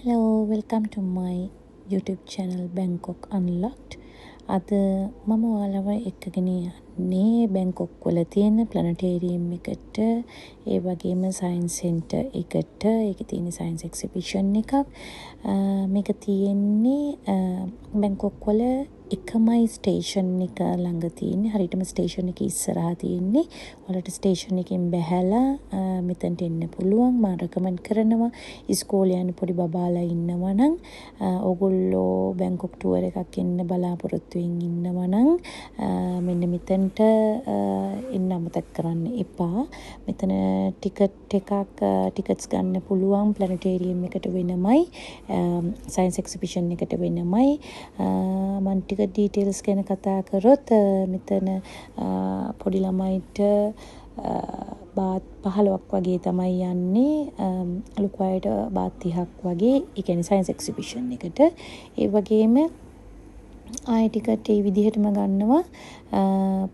Hello, welcome to my YouTube channel Bangkok Unlocked. අද මම ඔයාලව එක්කගෙන යන්නේ බැංකොක් වල තියෙන ප්ලැනටේරියම් එකට, ඒ වගේම සයන්ස් සෙන්ටර් එකට. ඒකේ තියෙන සයන්ස් එක්සිබිෂන් එකක්. මේක තියෙන්නේ බැංකොක් වල එකමයි ස්ටේෂන් එක ළඟ තියෙන්නේ. හරියටම ස්ටේෂන් එක ඉස්සරහා තියෙන්නේ. ඔයාලට ස්ටේෂන් එකෙන් බැහැලා මෙතනට එන්න පුළුවන්. මම රෙකමන්ඩ් කරනවා ඉස්කෝලේ යන පොඩි බබාලා ඉන්නවා නම්, ඕගොල්ලෝ බැංකොක් ටුවර් එකක් එන්න බලාපොරොත්තුවෙන් ඉන්නවා නම්, මෙන්න මෙතනට එන්න අමතක කරන්න එපා. මෙතන ටිකට් එකක් ටිකට්ස් ගන්න පුළුවන්. ප්ලැනටේරියම් එකට වෙනමයි, සයන්ස් එක්සිබිෂන් එකට වෙනමයි. මං ටිකට් ඩීටේල්ස් ගැන කතා කරොත්, මෙතන පොඩි ළමයිට බාත් 15ක් වගේ තමයි යන්නේ. ලොකු අයට බාත් 30ක් වගේ. ඒ කියන්නේ සයන්ස් එක්සිබිෂන් එකට. ඒ වගේම ආයෙ ටිකට් ඒ විදිහටම ගන්නවා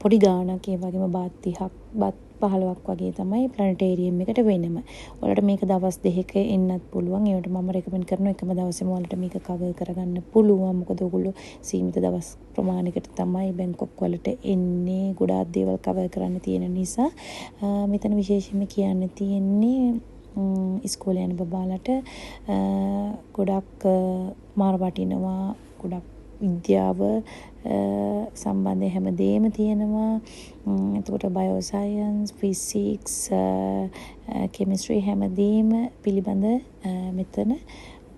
පොඩි ගාණක්. ඒ වගේම බාත් 30ක්, බාත් 15ක් වගේ තමයි ප්ලැනටේරියම් එකට වෙනම. ඔයාලට මේක දවස් 2ක එන්නත් පුළුවන්. ඒවට මම රෙකමන්ඩ් කරනවා එකම දවසේම ඔයාලට මේක කවර් කරගන්න පුළුවන්. මොකද ඔයගොල්ලෝ සීමිත දවස් ප්‍රමාණයකට තමයි බැංකොක් වලට එන්නේ. ගොඩාක් දේවල් කවර් කරන්න තියෙන නිසා. මෙතන විශේෂයෙන්ම කියන්න තියෙන්නේ ඉස්කෝලේ යන බබාලට ගොඩක් මාර වටිනවා. ගොඩක් විද්‍යාව සම්බන්ධ හැමදේම තියෙනවා. එතකොට බයෝ සයන්ස්, ෆිසික්ස්, කෙමිස්ට්‍රි හැමදේම පිළිබඳ මෙතන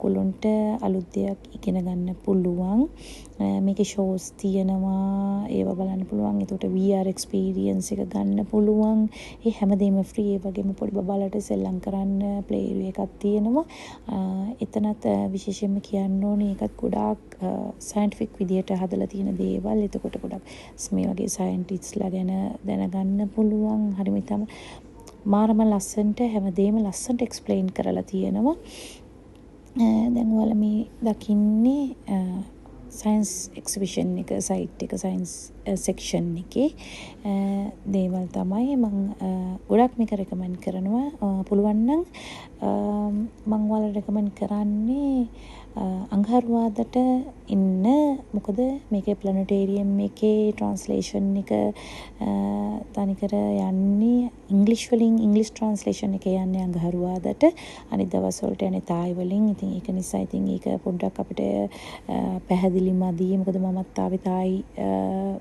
ඔයගොල්ලොන්ට අලුත් දෙයක් ඉගෙන ගන්න පුළුවන්. මේකේ ෂෝස් තියෙනවා, ඒවා බලන්න පුළුවන්. එතකොට VR experience එක ගන්න පුළුවන්. ඒ හැමදේම ෆ්‍රී. ඒ වගේම පොඩි බබාලට සෙල්ලම් කරන්න ප්ලේ ඒරියා එකක් තියෙනවා. එතනත් විශේෂයෙන්ම කියන්න ඕනේ, ඒකත් ගොඩාක් සයන්ටිෆික් විදියට හදලා තියෙන දේවල්. එතකොට ගොඩක් මේ වගේ සයන්ටිස්ට්ලා ගැන දැනගන්න පුළුවන්. හරිම ඉතාම මාරම ලස්සනට හැමදේම ලස්සනට එක්ස්ප්ලেইন කරලා තියෙනවා. දැන් ඔයාලා මේ දකින්නේ සයන්ස් එක්සිබිෂන් එක සයිට් එක, සයන්ස් සෙක්ෂන් එකේ දේවල් තමයි. මං ගොඩක් මේක රෙකමන්ඩ් කරනවා. පුළුවන් නම් මං ඔයාලට රෙකමන්ඩ් කරන්නේ අඟහරුවාදට එන්න. මොකද මේකේ ප්ලැනටේරියම් එකේ ට්‍රාන්ස්ලේෂන් එක තනිකර යන්නේ ඉංග්ලිෂ් වලින්. ඉංග්ලිෂ් ට්‍රාන්ස්ලේෂන් එක යන්නේ අඟහරුවාදට. අනිත් දවස් වලට යන්නේ තායි වලින්. ඉතින් ඒක නිසා ඉතින් ඒක පොඩ්ඩක් අපිට පැහැදිලි මදි. මොකද මමත් ආවේ තායි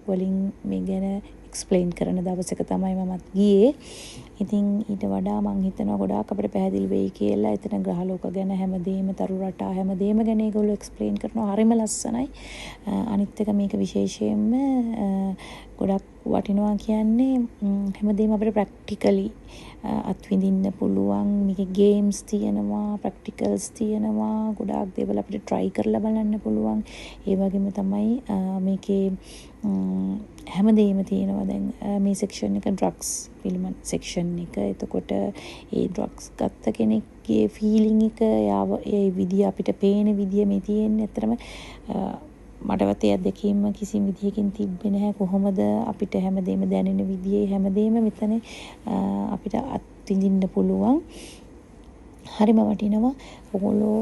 වලින් මේ ගැන එක්ස්ප්ලেইন කරන දවසක තමයි මමත් ගියේ. ඉතින් ඊට වඩා මං හිතනවා ගොඩාක් අපිට පැහැදිලි වෙයි කියලා. එතන ග්‍රහලෝක ගැන හැමදේම, තරු රටා හැමදේම ගැන ඒගොල්ලෝ එක්ස්ප්ලেইন කරනවා. හරිම ලස්සනයි. අනිත් එක මේක විශේෂයෙන්ම ගොඩක් වටිනවා කියන්නේ හැමදේම අපිට ප්‍රැක්ටිකලි අත්විඳින්න පුළුවන්. මේකේ ගේම්ස් තියෙනවා, ප්‍රැක්ටිකල්ස් තියෙනවා, ගොඩාක් දේවල් අපිට ට්‍රයි කරලා බලන්න පුළුවන්. ඒ වගේම තමයි මේකේ හැමදේම තියෙනවා. දැන් මේ සෙක්ෂන් එක ඩ්‍රග්ස් පිළිබඳ සෙක්ෂන් එක. එතකොට ඒ ඩ්‍රග්ස් ගත්ත කෙනෙක්ගේ ෆීලිං එක, එයාව ඒ විදිය අපිට පේන විදිය මේ තියෙන්නේ. ඇත්තටම මටවත් ඒ අත්දැකීම කිසිම විදිහකින් තිබ්බේ නැහැ. කොහොමද අපිට හැමදේම දැනෙන විදිය හැමදේම මෙතන අපිට අත්විඳින්න පුළුවන්. හරිම වටිනවා. ඔයගොල්ලෝ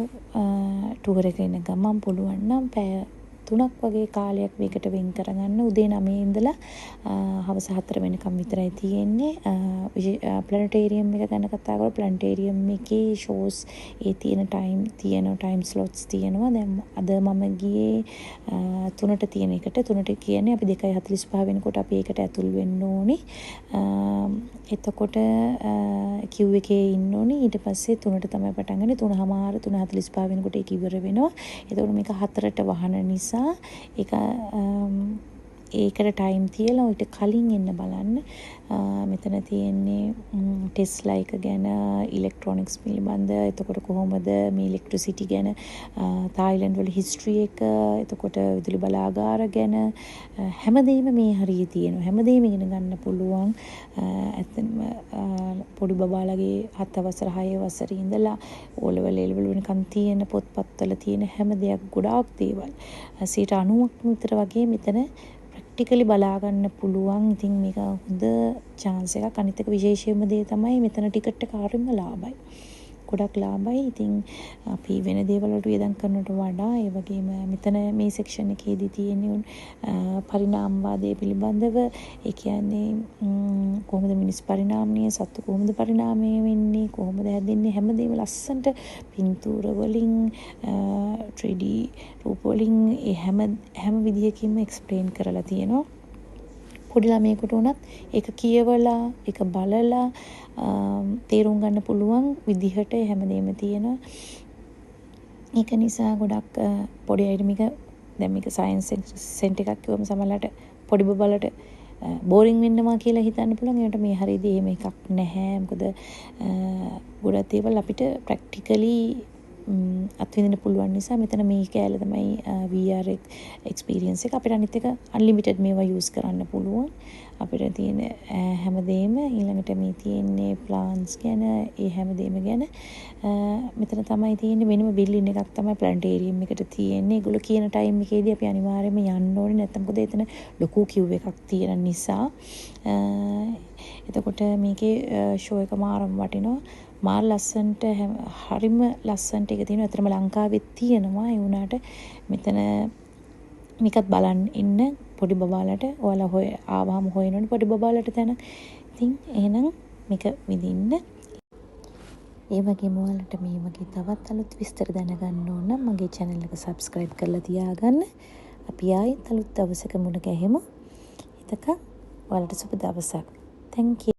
ටුවර් එක එන ගමන් පුළුවන් නම් පැය 3ක් වගේ කාලයක් මේකට වෙන් කරගන්න. උදේ 9 ඉඳලා හවස 4 වෙනකම් විතරයි තියෙන්නේ. ප්ලැනටේරියම් එක ගැන කතා කරොත්, ප්ලැනටේරියම් එකේ ෂෝස් ඒ තියෙන ටයිම් තියෙන ටයිම් ස්ලොට්ස් තියෙනවා. දැන් අද මම ගියේ 3ට තියෙන එකට. 3ට කියන්නේ අපි 2:45 වෙනකොට අපි ඒකට ඇතුල් වෙන්න ඕනේ. එතකොට කියු් එකේ ඉන්න ඕනේ. ඊට පස්සේ 3ට තමයි පටන් ගන්නේ. 3:30, 3:45 වෙනකොට ඒක ඉවර වෙනවා. එතකොට මේක 4ට වහන නිසා ඒක ඒකට ටයිම් තියලා ඊට කලින් එන්න බලන්න. මෙතන තියෙන්නේ ටෙස්ලා එක ගැන, ඉලෙක්ට්‍රොනික්ස් පිළිබඳ, එතකොට කොහොමද මේ ඉලෙක්ට්‍රිසිටි ගැන, තායිලන්ඩ් වල හිස්ටරි එක, එතකොට විදුලි බලාගාර ගැන හැමදේම මේ හරියේ තියෙනවා. හැමදේම ඉගෙන ගන්න පුළුවන්. ඇත්තටම පොඩි බබාලගේ 7 වසර, 6 වසරේ ඉඳලා ඕ ලෙවල්, ඒ ලෙවල් වෙනකන් තියෙන පොත්පත්වල තියෙන හැම දෙයක්, ගොඩාක් දේවල් 90ක් විතර වගේ මෙතන ප්‍රැක්ටිකලි බලා ගන්න පුළුවන්. ඉතින් මේක හොඳ චාන්ස් එකක්. අනිත් එක විශේෂයෙන්ම දේ තමයි මෙතන ටිකට් එක හරිම ලාභයි. ගොඩක් ලාභයි. ඉතින් අපි වෙන දේවල් වලට වියදම් කරනවට වඩා, ඒ වගේම මෙතන මේ සෙක්ෂන් එකේදී තියෙන්නේ පරිණාමවාදය පිළිබඳව. ඒ කියන්නේ කොහොමද මිනිස් පරිණාමය, සත්තු කොහොමද පරිණාමය වෙන්නේ, කොහොමද හැදෙන්නේ, හැමදේම ලස්සනට පින්තූර වලින්, 3D රූප වලින්, ඒ හැම හැම විදිහකින්ම එක්ස්ප්ලේන් කරලා තියෙනවා. පොඩි ළමයෙකුට වුණත් ඒක කියවලා, ඒක බලලා තේරුම් ගන්න පුළුවන් විදිහට හැමදේම තියෙනවා. ඒක නිසා ගොඩක් පොඩි අයට මේක, දැන් මේක සයන්ස් සෙන්ටර් එකක් කිව්වම සමහරවිට පොඩි බබාලට බෝරින් වෙනවා කියලා හිතන්න පුළුවන්. ඒකට මේ හරියදී එහෙම එකක් නැහැ. මොකද ගොඩක් දේවල් අපිට ප්‍රැක්ටිකලි අත්විඳින්න පුළුවන් නිසා. මෙතන මේ කෑල්ල තමයි VR experience එක. අපිට අනිත් එක අන්ලිමිටඩ් මේවා යූස් කරන්න පුළුවන්. අපිට තියෙන හැමදේම. ඊළඟට මේ තියෙන්නේ ප්ලාන්ට්ස් ගැන, ඒ හැමදේම ගැන. මෙතන තමයි තියෙන්නේ, වෙනම බිල්ඩින් එකක් තමයි ප්ලැනටේරියම් එකට තියෙන්නේ. ඒගොල්ලෝ කියන ටයිම් එකේදී අපි අනිවාර්යයෙන්ම යන්න ඕනේ. නැත්තම් මොකද එතන ලොකු කියු් එකක් තියෙන නිසා. එතකොට මේකේ ෂෝ එක මාරම වටිනවා. මාර ලස්සනට, හරිම ලස්සනට ඒක තියෙනවා. ඇත්තටම ලංකාවෙත් තියෙනවා. ඒ වුණාට මෙතන මේකත් බලන්න එන්න පොඩි බබාලට. ඔයාලා හොය ආවහම හොයනවනේ පොඩි බබාලට තැන. ඉතින් එහෙනම් මේක විඳින්න. ඒ වගේම ඔයාලට මේ වගේ තවත් අලුත් විස්තර දැනගන්න ඕන නම් මගේ චැනල් එක සබ්ස්ක්‍රයිබ් කරලා තියාගන්න. අපි ආයෙත් අලුත් දවසක මුණ ගැහෙමු. එතකන් ඔයාලට සුබ දවසක්. Thank you.